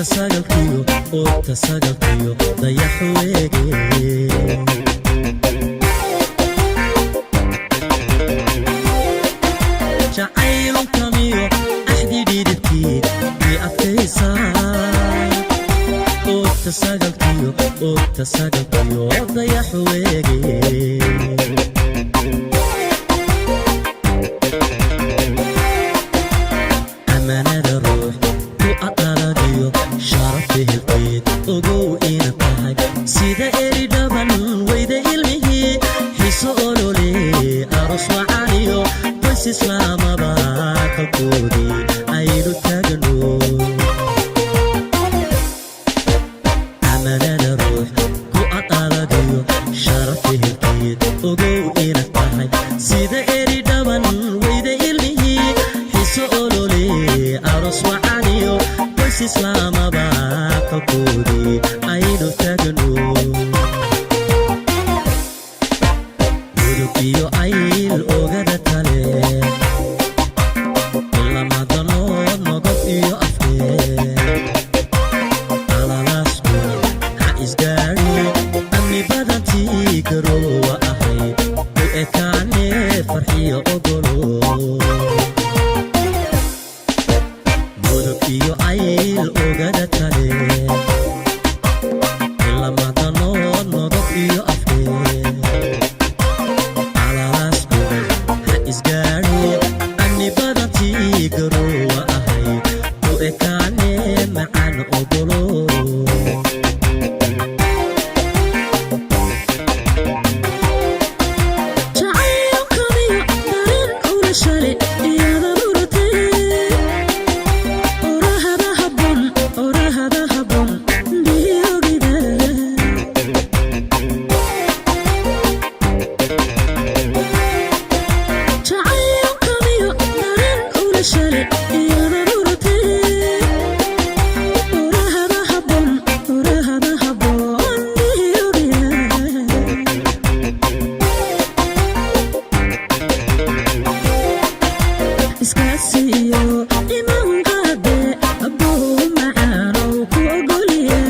Oogta sagalkiyo, oogta sagalkiyo, dayax weege. Jacaylunkamiyo axdi dhidibkii i adkaysaa. Oogta sagalkiyo, oogta sagalkiyo, dayax weege. Amanada ruux ku adaladiyo sharaf ehelkeed, ogow ina tahay sida eri dhaban weyda ilmihii, xiso olole, aroos wacaniyo qoys islaamaba kalkoodii aynu taagno. Amanada ruux ku adaladiyo sharaf ehelkeed, ogow ina tahay sida eri dhaban weyda ilmihii, xiso olole, aroos wacaniyo qoys islaamaba kalkoodii aynu taagno. Mudug iyo Ayl, ogada tale, ilamadanood, Nogob iyo Afdheer, alalaasku ha isgaadho, amni badantii garoowa ahayd u ekaane, Farxiyo ogolo. Mudug iyo Ayl, ogada tale, ilamadanood, Nogob iyo Afdheer, alalaasku ha isgaadho, amni badantii garoowa ahayd u ekaane, macaan ogolo. Jacaylkamiyo dareen ula shale iyada muratee, orahada habboon, orahada habboon biyogida. Jacaylkamiyo dareen ula shale iyada muratee, orahada habboon, orahada habboon biyogida. Iskaasiyo imaanqaade, abbow macaanow ku ogolya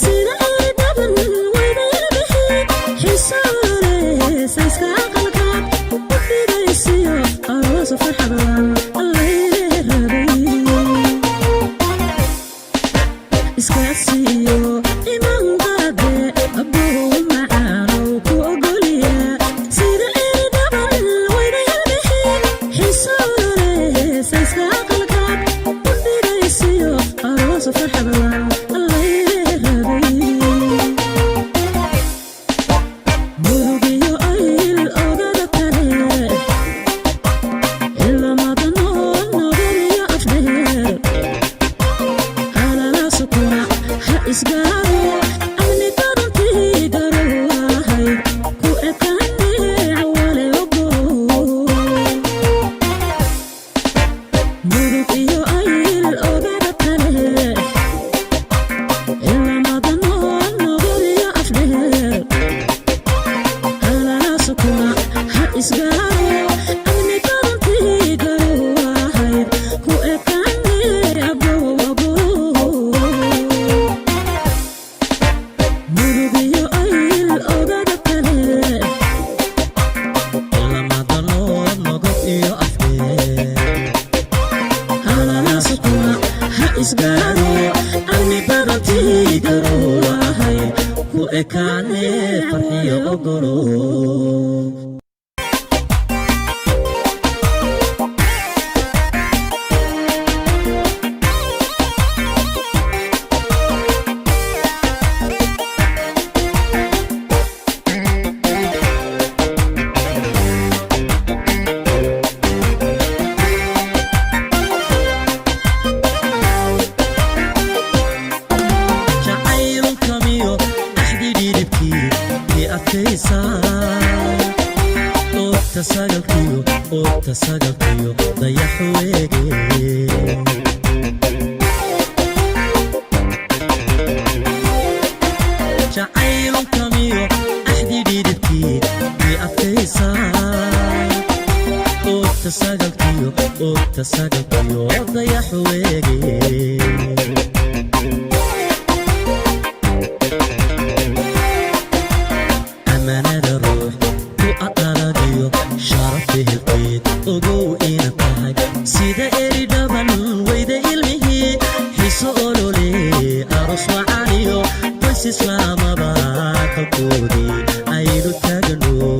sida ay dhaban weyda ilbixi, xisoole sayska aqalkaad u dhigaysiyo aroos farxadlan allayre rabay. Iskaasiyo imaanqaade, abbow macaanow ku ogolya sida ay dhaban weyda ilbixi, xisoole sayska aqalkaad u dhigaysiyo aroos farxadlan allayre rabay. Murugiyo Ayl, ogada kale, ilamadanool, Nogobiyo Afdheer, alalaasukuna ha isgaaro, amni badantii garowahayd ku ekaane, cawale ogolo. Murug iyo Ayl, ogada kale, ilamadanool, Nogobiyo Afdheer, alalaasukuna ha isgaaro, amni badantii garowahayd ku ekaane, abow ogolo. Murugiyo Ayl, ogada kale, Ilamadanood, Nogob iyo Afdheer, alalaasukuna ha isgaaro, amni badantii garoowahay ku ekaane, Farxiyo ogolo. Jacaylkamiyo axdi dhidibkii i adkaysaa. Oogta sagalkiyo, oogta sagalkiyo, dayax weege. Jacaylkamiyo axdi dhidibkii i adkaysaa. Oogta sagalkiyo, oogta sagalkiyo, dayax weege. Olole, aroos wacaniyo qoys islaamaba kalkoodii aynu taagno.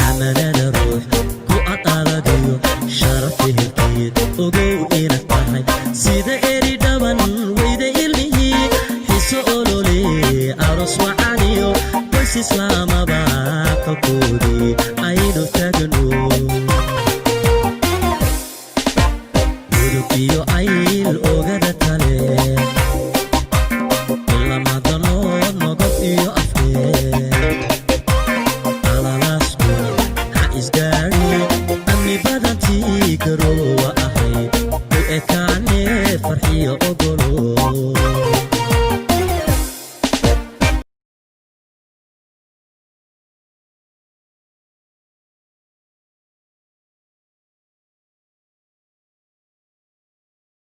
Amanada ruux ku ad adagayo, sharaf ehelkeed ogow inaad tahay, sida eri dhaban weyda ilmihii. Xiso olole, aroos wacaniyo qoys islaamaba kalkoodii aynu taagno.